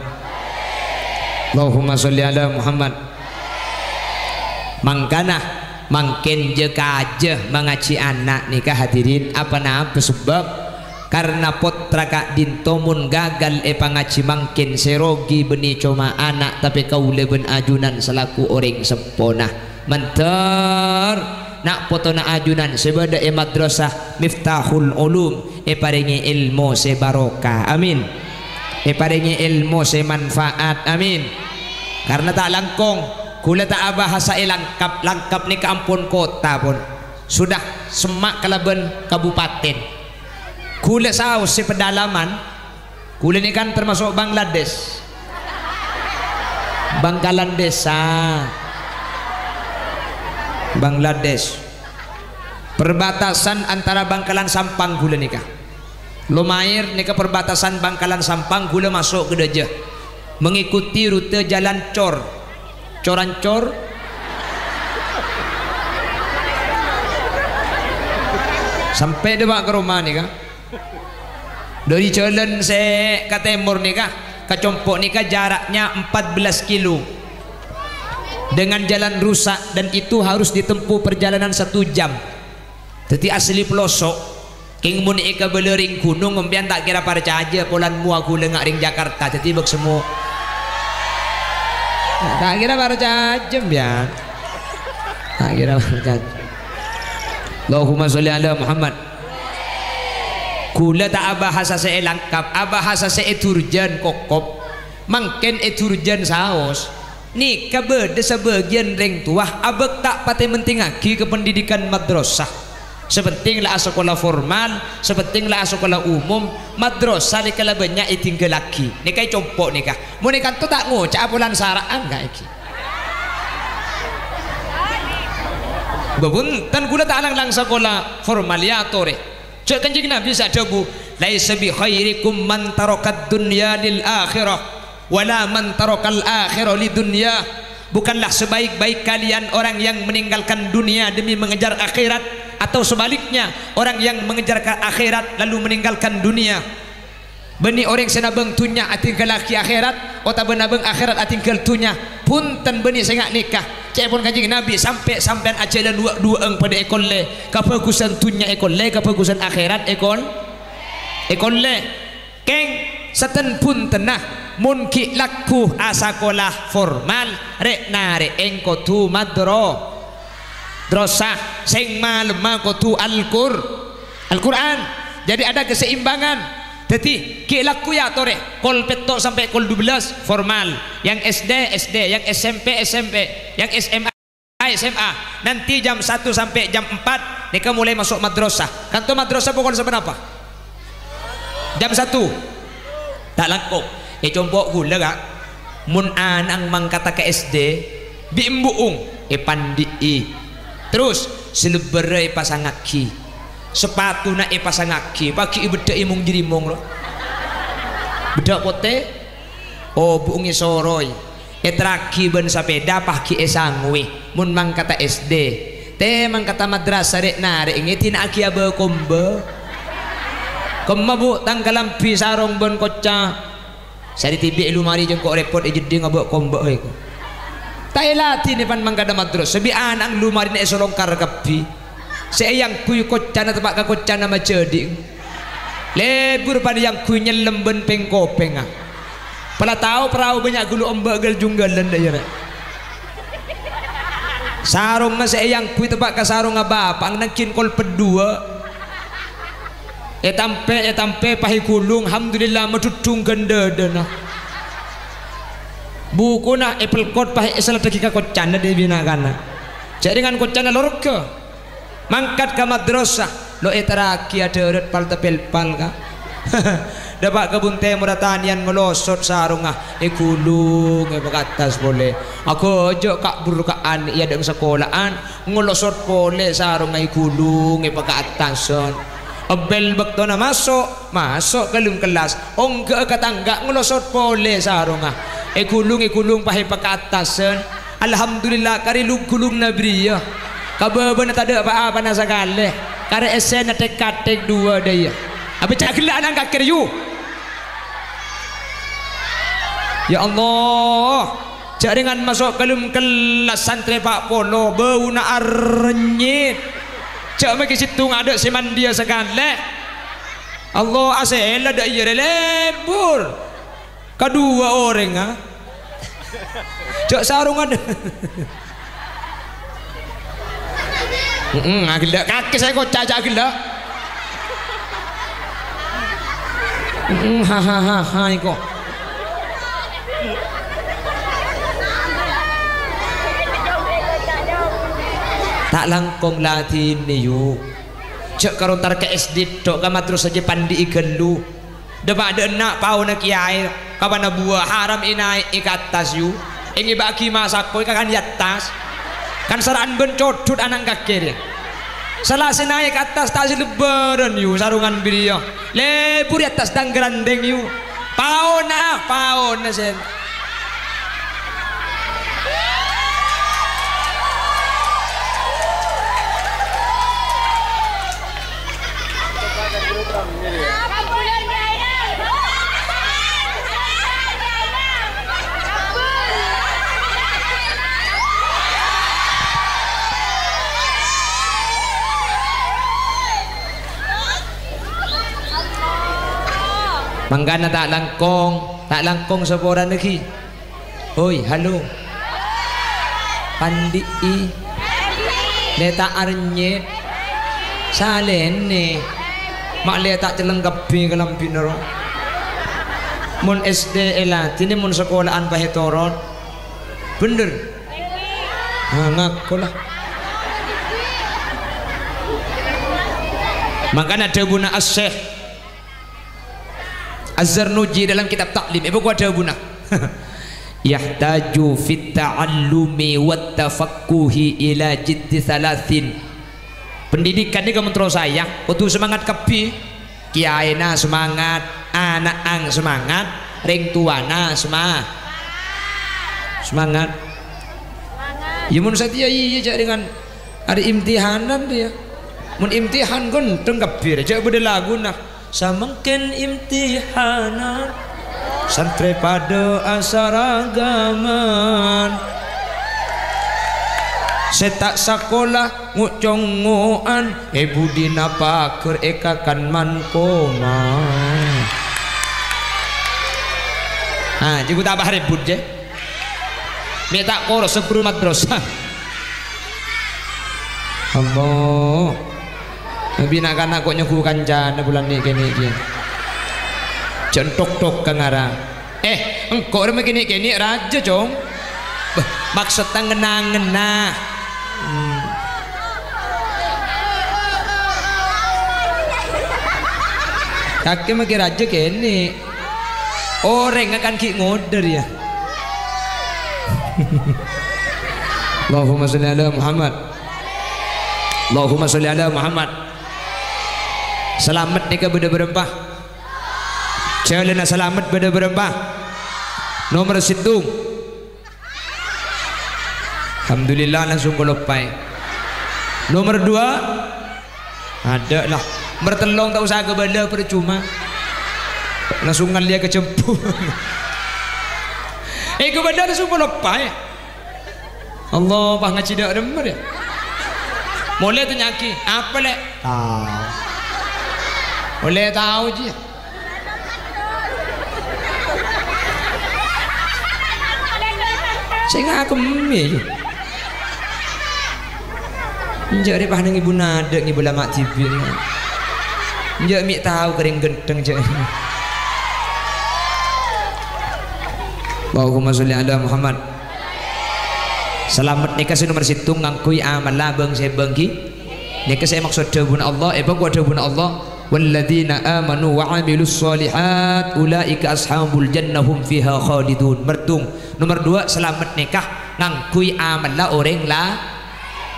Allahumma sholli ala Muhammad. Mangkana, mangkèn jâ-kajâ mangajhi ana' nèka, hadirin, apa-napa sebbhâb? Karna pottra ka'dinto mon gagal èpangajhi mangkèn sè rogi bânnè coma ana', tapè kaulâ bân ajunan salaku orèng seppona. Mandhâr, na' potona ajunan sè bâdâ è Madrasah Miftahul Ulum èparèngè èlmo sè barokah. Amin. Èparèngè èlmo sè manfaat. Amin. Karna ta' langkong, kaulâ ta' abahasa è Langkap. Langkap nèka ampon kota, pon. Sudah semma' kalabân kabupaten. Kaulâ saos sè pedalaman, Kaulâ nèka kan termasuk Bangladesh. Bangkalan Desa. Bangladesh. Perbatasan antara Bangkalan Sampang kaulâ nèka. Lumair nèka perbatasan Bangkalan Sampang, kaulâ maso' ka dâjâ. Mengikuti rute jalan cor. Cor-ancor. Sampè' dâ' ka roma nèka. Dâri jhâlân sè ka tèmor nèka, ka compo' nèka jaraknya empat belas kilo. Dengan jalan rusak dan itu harus ditempuh perjalanan satu jam. Dhâddhi asli peloso'. Kèng mon èkabâlâ rèng ghunong, sampèyan ta' kèra parcajâ, polana mowa kaulâ nga' rèng Jakarta, dhâddhi bâk semmo. Ta' kèra parcajâ, sampèyan. Ta' kèra parcajâ. Allahumma sholli ala Muhammad. Kaulâ ta' abahasa sè è Langkap, abahasa sè è Durjan, Kokop. Mangkèn è Durjan saos. Nèka bâdâ sabâgiyân rèng towa abâk ta' patè mentingngaghi ka pendidikan madrasah. Sè penting la asakola formal, sè penting la asakola umum, madrasah nèka la bânnya' ètingghâllaghi. Nèka è compo' nèka. Mon è kanto ta' ngoca'a polana sara'an kaèngghi. Bâbunten kaulâ ta' lang-lang sakola formal, ya, torè. Jhâ' Kanjeng Nabi sè adhâbu, "Laisa bi khairikum man tarakad dunya lil akhirah, wala man tarakal akhirah lid dunya." Bukanlah sebaik-baik kalian orang yang meninggalkan dunia demi mengejar akhirat, atau sebaliknya, orang yang mengejar ke akhirat lalu meninggalkan dunia. Bânnè orèng sè nabâng dhunnya atingghâllaghi akhèrat, otabâ nabâng akhèrat atingghâl dhunnya. Bhunten bânnè sè nga' nèka. Ca'èpon Kanjeng Nabi, sampè' sampèyan ajhâlân wâ'-duwâ'ân padâ èkollè, kabhâghusân dhunnya èkollè, kabhâghusân akhèrat èkol-, èkollè. Kèng, saten bhuntenna, mon ghi' lagghu asakola formal, rè'-narè'èng kodhu madro-, drosah, sèng malemma kodhu Al-Qur-, Al-Qur'an. Jadi ada keseimbangan. Dhâddhi, ghi' lagghu ya atorè, kol pètto' sampè' kol dubellâs formal, yang S D, S D, yang S M P, S M P, yang S M A, S M A. Nanti jam satu sampai jam empat, nèka mulai masuk madrasah. Kanto madrasah pokol sabbhân apa? Jam satu. Ta' langkong. È compo' kaulâ, Ka'. Mon ana'na mangkata ka S D, bi' embu'ung èpandi'i. Terros, salebbhârra èpasangaghi. Sapatuna èpasangaghi, paghi' èbeddhâ'i mong-jhârimong, lo. Beddhâ' potè, obu'ung èsoroy. Èterraghi bân sapèda, paghi' èsangoè. Mon mangkata S D, tè mangkata madrasah rè'-narè'èng èdina'aghi abâ-kombâ. Kemma, Bu', tang kalambhi, sarong bân kocca. Sè èdhibi' è lumari jhâ' engko' rèpot èjeddhing abâ-kombâ, èko. Ta' èladhinè pan mangkata madrasah, bi' ana'na lumarina èsolongkar kabbhi. Sè èangghuy koccana teppa' ka koccana majhâdhi'na. Lebbhur padâ èangghuy nyellem bân pèng-kopèngnga. Pala tao parao bânnya' ghulu emba' ghâl-jungghâlân dâ' iyâ, rè'. Sarongnga sè èangghuy teppa' ka sarongnga bapa'na, nangghing kol peddhuwâ'. Ètampè, ètampè, pas èghulung, alhamdulillah, madhuddhung ghândhâdhâna. Bukuna èpelkot, pas èsaladdhâghi ka koccana dâ' binakana. Jhâ' rèngan koccana lorga. Mangkat ka madrasah, lo' èterraghi adhârât pal-tapèlpal, Ka'. Dâpa' ka bun tèmorra tanèyan ngalosot sarongnga, èghulung èpakattas polè. Aghâjâ' ka'-burka'an è adâ'na sakola'an, ngalosot polè sarongnga èghulung èpakattasân. Ebbhel bâktona maso', maso' ka dâlem kellas, ongghâ'â ka tangghâ ngalosot polè sarongnga. Èghulung, èghulung pas èpakattasân. Alhamdulillah, karè lu-ghulungnga bâriyâ. Ka bâbâna tadâ' pa-apana sakalè. Karè essèna tèk-katèk duwâ' dâ' iyâ. Abâ' ca' ghellâ' ana'na kakèr, yu. Ya Allah, jhâ' rèngan maso' ka dâlem kellas santrè pa' polo, bâuna arnyèt. Jhâ' maghi sèttong adâ' sè mandiya sakalè. Allah, asèla dâ' iyâ rè lebur. Kaduwâ orèngnga. Jhâ' sarongan. Heeh, aghellâ' kakè sè koca' jhâ' aghellâ'. Heeh, ha, ha, ha, ha, iko. Ta' langkong ladhinè, yu. Jhâ' karo entar ka S D tho', ka madrasah jhâ' pandi'i ghâllu. Dâpa' dâ' enna' paona kèyaè, kapan buwâ haram ènaè'è ka attas, yu. Èngèbâ'âghi masako è kakan è attas. Kan sara'an bân codhut ana' kakè rè. Sala sè naè' ka attas ta' sè lebbârân, yu, sarongan bâriyâ. Lebur è attas dang-ghrandeng, yu. Paona, paona, sèn. Mangkana ta' langkong, ta' langkong saporana ghi. Hoi, halo. Pandi'i. Lè ta' arnyèt. Salènè. Ma' lè ta' celleng kabbhi kalambhina ro. Mon S D èladhinè, mon sakola'an pas ètorot. Bhender. Nah, ngako la. Mangkana dhâbuna Asy-Syaikh Az-Zarnuji dalam kitab Ta'lim, èbâ kowa dhâbuna. "Yahtaju fit ta'allumi wat tafaqquhi ila jiddi tsalatsin." Pendidikan nèka mon terro saè, kodhu semangat kabbhi. Kèyaèna semangat, ana'na semangat, rèng towana sema-, semangat. Ya mon satèya iyâ jhâ' rèngan arè imtihanan rèya. Mon imtihan ghântheng kabbhi, jhâ' bâdâ laguna. Samangkèn imtihanan, santrè padâ asaragaman. Sè ta' sakola ngo'-congo'an, è budina paghâr è kakan man-koma. Ah, jhâ' gu ta' pas rèbut, jhâ'. Mè' ta' korosa buru madrasah. Allah. Bi' na'-kana' ko' nyongghu kancana bulân nè'-kènè' kèya. Jhân tok-tok ka ngara. Eh, engko' rè ma' kènè'-kènè' rajâ, Cong. Bâh, maksod ta' ngenna-ngenna. Hmm. Kakè ma' kè rajâ kènè'. Orèng kan ghi' ngodâr, yâ. Allahumma sholli ala Muhammad. Allahumma sholli ala Muhammad. Salamet nèka bâdâ bârâmpa? Jhâlânna salamet bâdâ bârâmpa? Nomer sèttong. Alhamdulillah, langsung kaloppaè. Nomer dua, adâ' la. Nomer tellong ta' osa kabâlâ, parcoma. Langsung ngallèya ka jembhu. Eh, kabâlâ langsung kaloppaè. Allah, pas ngajhi dâ' remma, yâ. Molè tanya'aghi, "Apa, Lè'?" Tao. Molè tao, jiyâ. Sè ngakemmè, yâ. Enjâ' rè pas neng èbuna adâ' ngibâ lama' dhibi'. Enjâ' mè' tao ka rèng ghântheng, jâ'. Allahumma sholli ala Muhammad. Salamet nèka sè nomer sèttong ngangghuy amalla bâng-sèbâng ghi. Nèka sè èmaksod dhâbuna Allah, èbâ kowa dhâbuna Allah, "Walladzina amanu wa amilus shalihat ulaika ashabul jannah hum fiha khalidun." Merdung. Nomer dua, salamet nèka ngangghuy amalla orèng la-,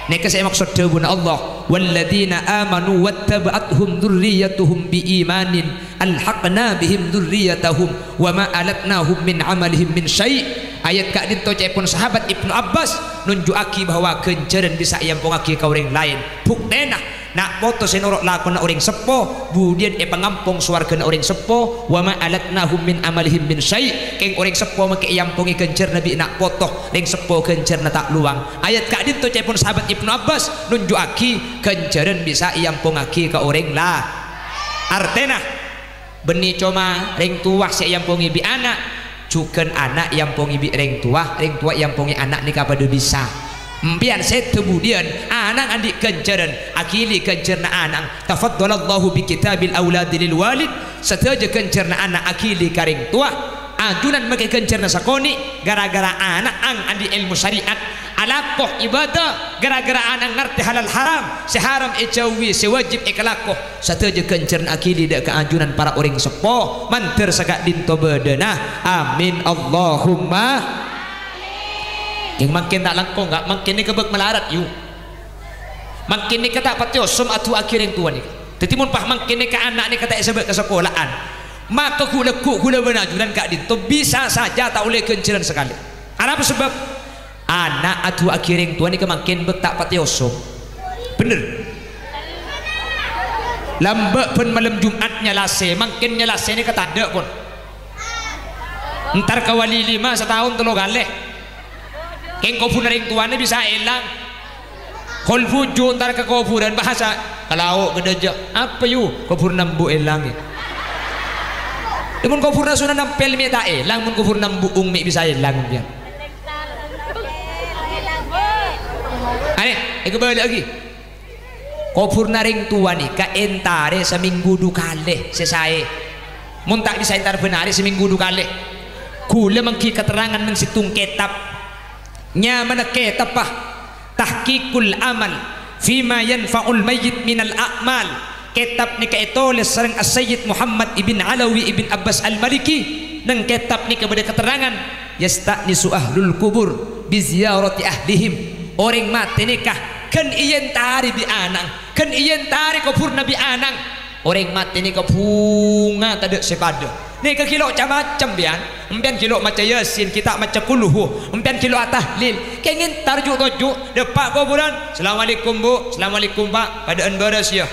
nèka sè èmaksod dhâbuna Allah, "Walladzina amanu wattaba'athum dzurriyyatuhum bi imanin alhaqna bihim dzurriyyatahum wa ma alatnahum min amalihim min syai'." Ayat ka'dinto ca'èpon sahabat Ibnu Abbas nunju'aghi bahwa ghânjhârân bisa èampongngaghi ka orèng laèn. Buktèna, na' poto sè noro' lakona orèng seppo, budiyân èpangampong sowarghâna orèng seppo, "Wa ma alatnahum min amalihim min syai'." Kèng orèng seppo mangkè èampongè ghânjhârânna bi' na' poto, rèng seppo ghânjhârânna ta' lowang. Ayat ka'dinto ca'èpon sahabat Ibnu Abbas nunju'aghi ghânjhârân bisa èampongngaghi ka orèng la-, artèna, bânnè coma rèng towa sè èampongè bi' ana', jhughân ana' èampongè bi' rèng towa, rèng towa èampongè ana' nèka padâ bisa. Empèyan sèdhâ budiyân, ana'na andi' ghânjhârân, aghili ghânjhârânna ana'na. Tafaddalallahu bi kitabil auladi lil walid, sadhâjâ ghânjhârânna ana' aghili ka rèng towa. Ajunan mangkè ghânjhârânna sakonè', ghârâ-ghârâ ana'na andi' èlmo syariat, alako ibadah, ghârâ-ghârâ ana'na ngartè halal haram, sè haram èjhâuwi, sè wajib èkalako. Sadhâjâ ghânjhârân aghili dâ' ka ajunan para orèng seppo, mandhâr saka'dinto bâdâna. Amin, Allahumma. Kèng mangkèn ta' langkong, Ka', mangkèn nèka bâk malarat, yu. Mangkèn nèka ta' patè osom adu'aaghi rèng towa nèka. Dhâddhi, mon pas mangkèn nèka ana' nèka ta' èsabâ' ka sakola'an, maka ghu'-, lagghu' ghulâ bân ajunan ka'dinto bisa saja ta' ollè ghânjhârân sakalè. Arapa sabâb? Ana' adu'aaghi rèng towa nèka mangkèn bâk ta' patè osom. Bhender. Lambâ' bân malem Jum'at nyalasè, mangkèn nyalasè nèka tadâ', pon. Entar ka wali lima sataon tello kalè. Kèng kobhurna rèng towana bisa èlang. Kol buju entar ka kobhurân, bahasa kalao' ghâdhâjâ. Apa, yu? Kobhurna embu' èlang, ya. Mon kobhurna Sunan Ampel mè' ta' èlang, mon kobhurna embu'eng mè' bisa èlang, ya. Arè, èkabâlâ'aghi. Kobhurna rèng towa nèka èntarè samènggu du kalè sè saè. Mon ta' bisa èntar bân arè, samènggu du kalè. Ghulâ mangghi katerrangan neng sèttong kètab. Nyamana kètabbhâ Tahqiqul Amal Fima Yanfa'ul Mayyit Minal A'mal. Kètab nèka ètolès sareng As-Sayyid Muhammad ibn Alawi ibn Abbas Al-Maliki. Neng kètab nèka bâdâ katerrangan, "Yasta'nisu ahlul qubur bi ziyarati ahlihim." Orèng matè nèka ghân èèntarè bi' ana'na, ghân èèntarè kobhurna bi' ana'na. Orèng matè nèka bhunga tadâ' sè padâ. Nèka ghi' lo' ca-macem, bi'an. Empèyan ghi' lo' maca Yasin, ghi' ta' maca Qulhu, empèyan ghi' lo' atahlil. Kèng èntar ju'-toju', dâpa' kobhurân. "Assalamualaikum, Bu'." "Assalamualaikum, Pak." "Padâ'ân bârâs, ya."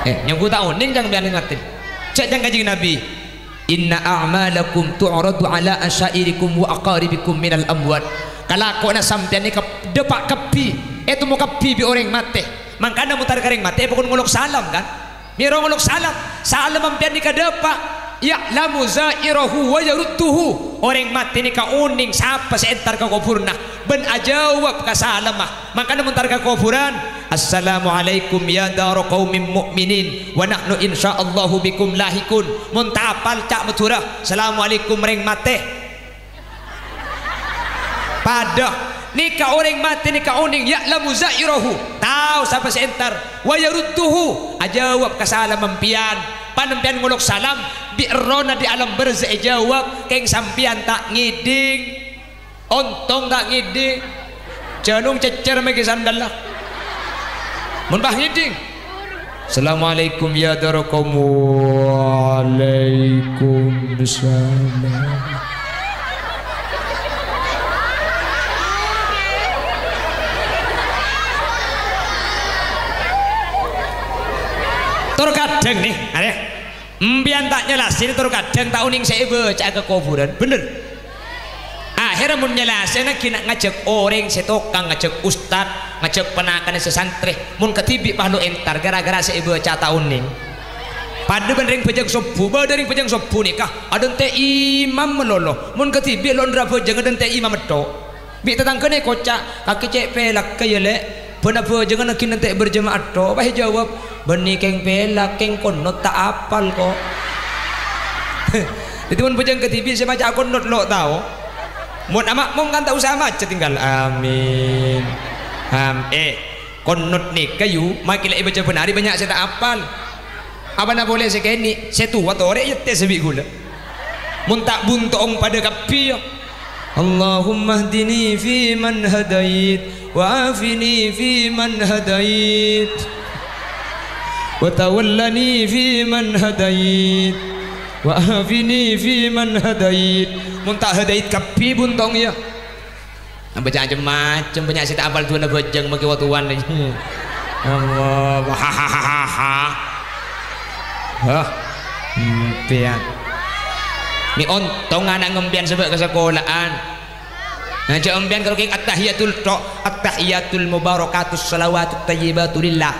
Eh, nyanggu ta' onèng jang bi'an ngatè. Cè' jang Kanjeng Nabi. "Inna a'malakum tu'radu ala asyairikum wa aqaribikum minal amwat." Kalakowanna sampèyan nèka dâpa' kabbhi, ètemmo kabbhi bi' orèng matè. Mangkana mon entar ka rèng matè, pokon ngolok salam, kan? Mèro ngolok salam. Salam sampèyan nèka dâpa'. "Ya'lamu za'irahu wa yarudduhu." Orèng matè nèka onèng sapa sè èntar ka kobhurna bân ajâwâb ka salamma. Mangkana mon entar ka kobhurân, "Assalamualaikum ya dara qaumin mu'minin, wa nahnu insyaallahu bikum lahiqun." Mon ta' apal, ca' Madhurâ, "Assalamualaikum rèng matè." Padâ. Nèka orèng matè nèka onèng, "Ya'lamu za'irahu." Tao sapa sè èntar. "Wa yarudduhu." Ajâwâb ka salam sampèyan. Pan sampèyan ngolok salam, bi' errohna di alam barzakh èjâwâb, kèng sampèyan ta' ngèdhing. Ontong ta' ngèdhing. Jhânong cècèr mèghi sandalla. Mon pas ngèdhing, "Assalamualaikum ya dara qaum." "Waalaikumsalam." Tor kadhâng, nè, arè. Empèyan ta' nyalasè, tor kadhâng ta' onèng sè èbâca'a ka kobhurân, bhender? Akhèrra mon nyalasèna ghi' na' ngajhâk orèng sè tokang, ngajhâk ustad, ngajhâk panakanna sè santrè, mon kadhibi' pas lo' èntar ghârâ-ghârâ sè èbâca ta' onèng. Padâ bân rèng bhâjâng sobbhu, bâdâ rèng bâjâng sobbhu nèka adântè' imam malolo, mon kadhibi' lo' nèra bhâjângnga adântè' imam ètto'. Bi' tatangghâna èkoca', "Kakè cè' pèlakka, ya, Lè'? Bân abhâjângnga ghi' nantè' berjamaah tho." Pas èjâwâb, "Bânnè kèng pèlak, kèng konot ta' apal, ko'." Dhâddhi, mon bhâjâng kadhibi' sè maca'a konot lo' tao. Mon ama'mum kan ta' osa maca, tinggal, "Amin." Am-, eh, konot nèka, yu, makè la èbâca bân arè bânnya' sè ta' apal. Apana polè sè kènè', sè towa torè èyèttè sè bi' ghulâ. Mon ta' bunto'ong padâ kabbhi, ya. Allahumma hdini fi man hadait, wa afini fi man hadait, wa tawallani fi man hadait, Wa afini fi man hadait. Mon ta' hadait kabbhi buntong, iyâ. Baca cem-macem, bânnya' sè ta' apal duwâna bhâjâng, makè wa-, towan. Allah. Hah. Empèyan. Mè' ontong ana' ngempèyan sabâ' ka sakola'an. Nah, jhâ' empèyan karo kèng attahiyatul tok, attahiyatul mubarakatus shalawatut thayyibatu lillah.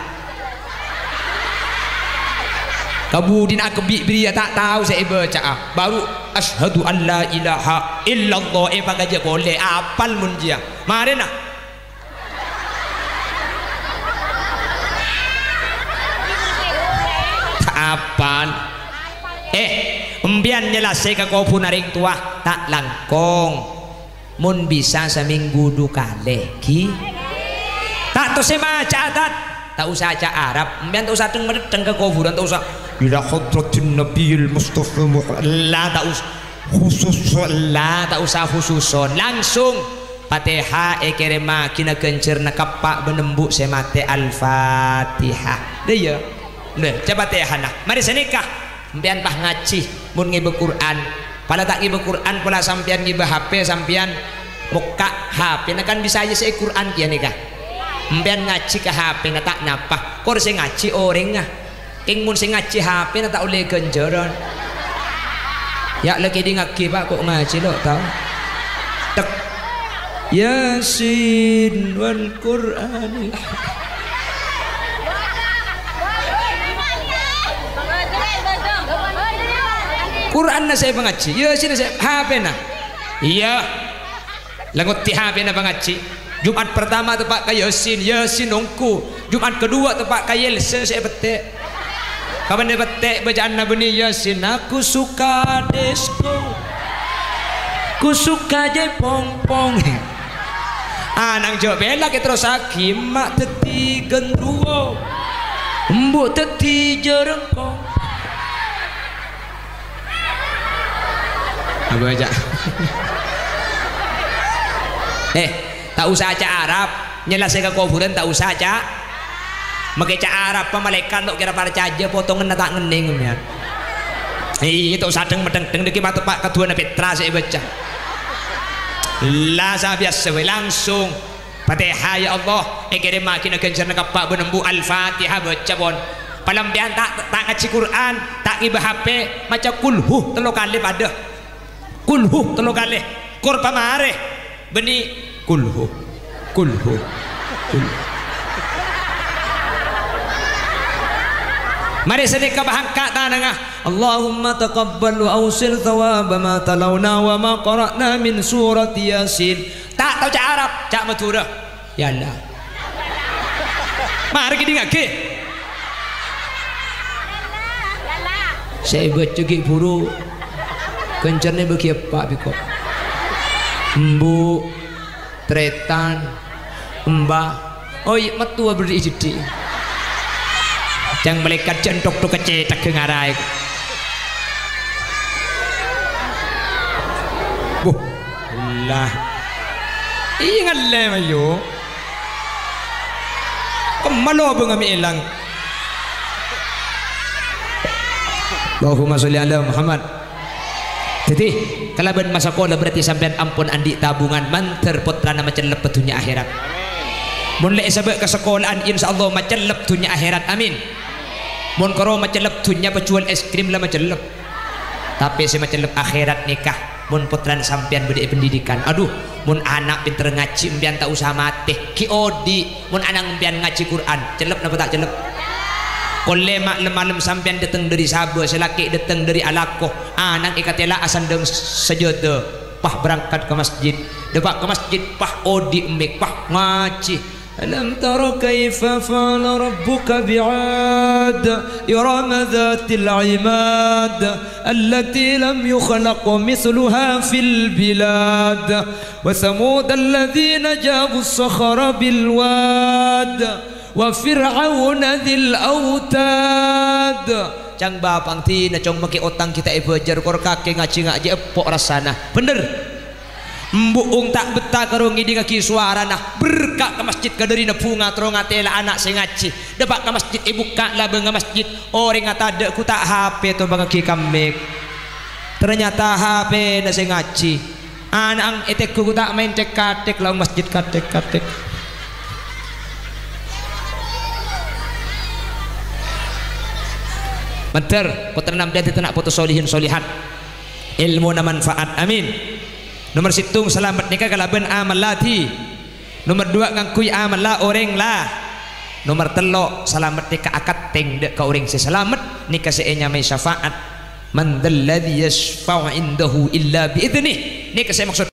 Kabudina akabbi' bâriyâ ta' tao sè èbâca'a. Baru asyhadu an la ilaha illallah èpakajâ polè, apal mon jiyâ. Marèna. Ta' apal. Eh, empèyan nyèlasè ka kobhurrâ rèng towa, ta' langkong. Mon bisa samènggu du kalè, ghi. Ta' tossè maca, Tat. Ta' osa ca' Arab. Empèyan ta' osa dheng-madheng ka kobhurrân, ta' osa. Ila hadratin Nabiyil Mustafa Muhammad. La, ta' us-, khusus, la, ta' osa khususon. Langsung Fatihah èkèrèmmaghina ghânjhârânna kappa' bân embu' sè matè. Al-Fatihah. Dâ' iyâ. Nah, ca' Fatihana. Marè sanèka. Sampèyan pas ngajhi, mon ngibâ Qur'an. Pola ta' ngibâ Qur'an, pola sampèyan ngibâ H P, sampèyan mokka' H P-na kan bisa ajâ sè Qur'an kèya nèka. Sampèyan ngajhi ka H P-na ta' napa, kor sè ngajhi orèngnga. Kèng mon sè ngajhi H P-na ta' ollè ghânjhârân. Ya', la kèdingngaghi, Pak, ko' ngajhi lo', tao. Tek. Yasin wal Qur'anil. Qur'anna sè pangajhi, Yasinna sè H P-na. Iyâ. La ngoddhi H P-na pangajhi. Jumat pertama teppa' ka Yasin, Yasin ongghu. Jumat kedua teppa' ka Yelse sè èpettè'. Kapan èpettè' baca'anna bânnè Yasin, "Aku suka disko. Ku suka jepongpong." Ana'na jhâ' pèlak èterrossaghi, emma' dhâddhi gendruwo. Embu' dhâddhi jhârângkong. Apa, Cak? Eh, ta' osa ca' Arab. Nyèlasè ka kobhurrân ta' osa ca'. Makè ca' Arab, malaèkat lo' kèra parcajâ, potonganna ta' ngennèng, sampèyan. Iyâ, ta' osa dheng-madheng, dheng-dheng, dâgghi' mateppa' kaduwâna pètra sè èbâca. La, sabiyasa bhâi, langsung. Fatihah, ya Allah, èkèrèmmaghina ghânjhârânna kappa' bân embu'. Al-Fatihah bâca, pon. Palambiyân ta', ta' ngajhi Qur'an, ta' ngibâ H P, maca kulhu tello kalè padâ. Kulhu tello kalè. Kor pamarè. Bânnè kulhu. Kulhu. Kulhu. Marè sanèka bahangka' tanangnga. Allahumma taqabbal wa ausil thawaba ma talauna wa ma qara'na min surati Yasin. Ta' tao ca' Arab, ca' Madhurâ. Ya Allah. Mara kèdingngaghi. Sè èbâca ghi' bhuru. Ghânjhârânna bâgi eppa' bi' ko'. Embu', trètan, emba. Oi, mattowa berri'i jheddhi'. Cang malaèkat jhân tok-tok kacèthagghâ ngaraè. Buh, Allah. Iyâ ngallè, mayu. Kemma lobângnga mè' èlang. Allahumma sholli ala Muhammad. Dhâddhi, kalabân masakola berarti sampèyan ampon andi' tabungan mandhâr pottrana macellep dhunnya akhèrat. Mon la èsabâ' ka sakola'an, insyaallah macellep dhunnya akhèrat. Amin. Mon karo macellep dhunnya, pajuwâl es krim la macellep. Tapè sè macellep akhèrat nèka, mon pottrana sampèyan bâdâ è pendidikan. Adhu, mon ana' pènter ngajhi, empèyan ta' osa matè, ghi' odi'. Mon ana' empèyan ngajhi Qur'an, cellep napa ta' cellep? Kollè ma'-, lem-malem sampèyan dâteng dâri Sabâ, sè lakè' dâteng dâri Alako, ana' èkatèla'a sandhâng sajâdâ, pas berangkat ka masjid. Dâpa' ka masjid, pas odi' emmè', pas ngajhi. Alam tara kaifa fa'ala rabbuka bi'ad, irama dzatil imad, allati lam yukhlaq mitsluha fil bilad. Wa tsamudalladzina jabus shakhra bil wad, wa fir'auna dzil autad. Cang bapa'na dina, cong, makè otang ghi' ta' èbâjâr, kor kakè ngajhi nga' jhâ' eppo' rassana. Bhender. Embu'ung ta' bettha karo ngèdingngaghi sowarana, berka' ka masjid kadhârina bhunga terro ngatèla ana' sè ngajhi. Dâpa' ka masjid, èbukka' labângnga masjid, orèngnga tadâ' ghu ta' H P tompangngaghi ka mik. Ternyata H P-na sè ngajhi. Ana'na ètegghu ghu ta' maèn cèk-kathèk, la masjid kathèk-kathèk. Mandhâr, pottrana sampèyan dhâddhi ana' poto solihin solihat. Èlmona manfaat. Amin. Nomer sèttong, salamet nèka kalabân amal ladhi. Nomer duwâ', ngangghuy amalla orèng la. Nomer tello', salamet nèka akattèng dâ' ka orèng sè salamet, nèka sè ènyamaè syafaat. "Man dzalladzi yasyfa'u indahu illa bi idznih." Nèka sè maksod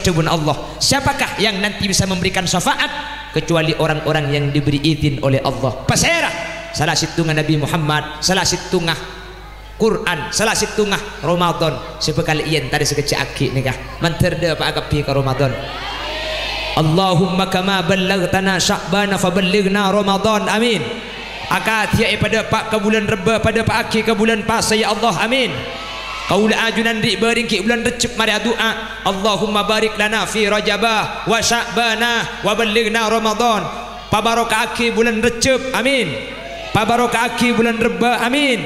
dhâbuna Allah, "Siapakah yang nanti bisa memberikan syafaat kecuali orang-orang yang diberi izin oleh Allah?" Pasèra? Sala sèttonga Nabi Muhammad, sala sèttonga Qur'an, sala sèttonga Ramadan sè bhâkal èentarè sakejjhâ' aghi' nèka. Mandhâr dâpa'a kabbhi ka Ramadan. Allahumma kama ballaghna Sya'bana faballighna Ramadan. Amin. Akadhiyâ èpadâpa' ka bulân Rebbâ, padâpa'aghi ka bulân Pasa, ya Allah. Amin. Kaulâ ajunan ri' bârâng ghi' bulân Rejjeb marè adu'a. Allahumma barik lana fi Rajaba wa Sya'bana wa ballighna Ramadan. Pabaroka'aghi bulân Rejjeb. Amin. Pabaroka'aghi bulân Rebbâ. Amin.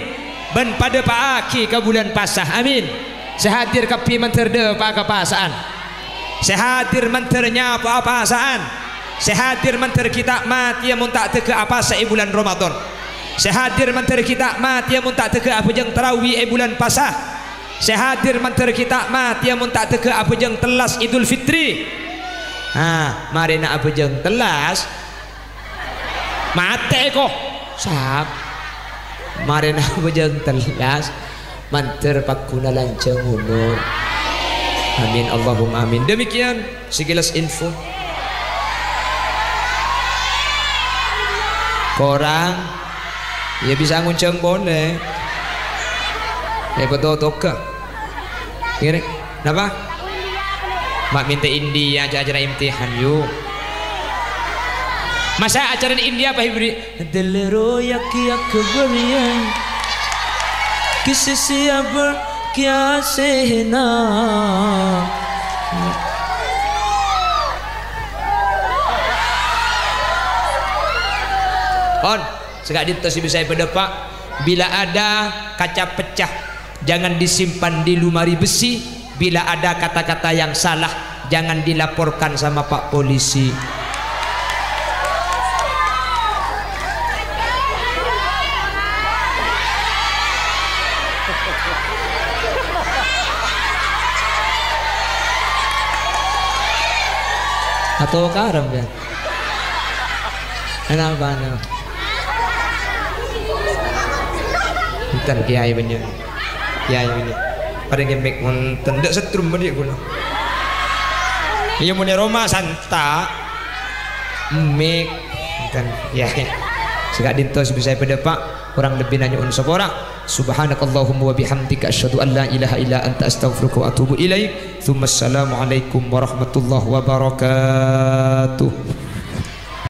Bân padâpa'aghi ka bulân Pasa. Amin. Sè hadir kabbhi mandhâr dâpa'a ka Pasa'an. Sè hadir mandhâr nyapo'a Pasa'an. Sè hadir mandhâr ghi' ta' matèya mon ta' dâgâ apasa è bulân Ramadan. Sè hadir mandhâr ghi' ta' matèya mon ta' dâgâ abhâjâng tarawih è bulân Pasa. Sè hadir mandhâr ghi' ta' matèya mon ta' dâgâ abhâjâng tellas Idul Fitri. Ha, marèna abhâjâng tellas, matè ko. Sap. Marèna abhâjâng tellas, mandhâr pagghuna lanjhâng umur. Amin, Allahumma amin. Demikian sekilas info. Korang? Ya bisa ngonjhâng polè. Ya, betul toga. Ngèrèng. Napa? Ma' mènta India, aja-, acara imtihan, yu. Masa acara India apa, Hibri? Dellero yaki akbar ya. Kisi siapa kiasena. Pon, sè ka'dinto sè bisa èpadâpa', bila ada kaca pecah, jangan disimpan di lemari besi. Bila ada kata-kata yang salah, jangan dilaporkan sama Pak Polisi. Atau karam ya? Kenapa, no? Enten, Kiai, bânnya'. Kiai, bânnya'. Padâ ngèmèk wonten. Ndak setrum bâdhi kaulâ. Iyâ, mon è roma santa'. Mèk. Enten, Kiai. Sè ka'dinto sè bisa èpadâpa', korang lebbina nyo'on sapora. Subhanakallahumma wa bihamdika, asyhadu an la ilaha illa anta, astaghfiruka wa atubu ilaik. Tsumma assalamualaikum warahmatullahi wabarakatuh.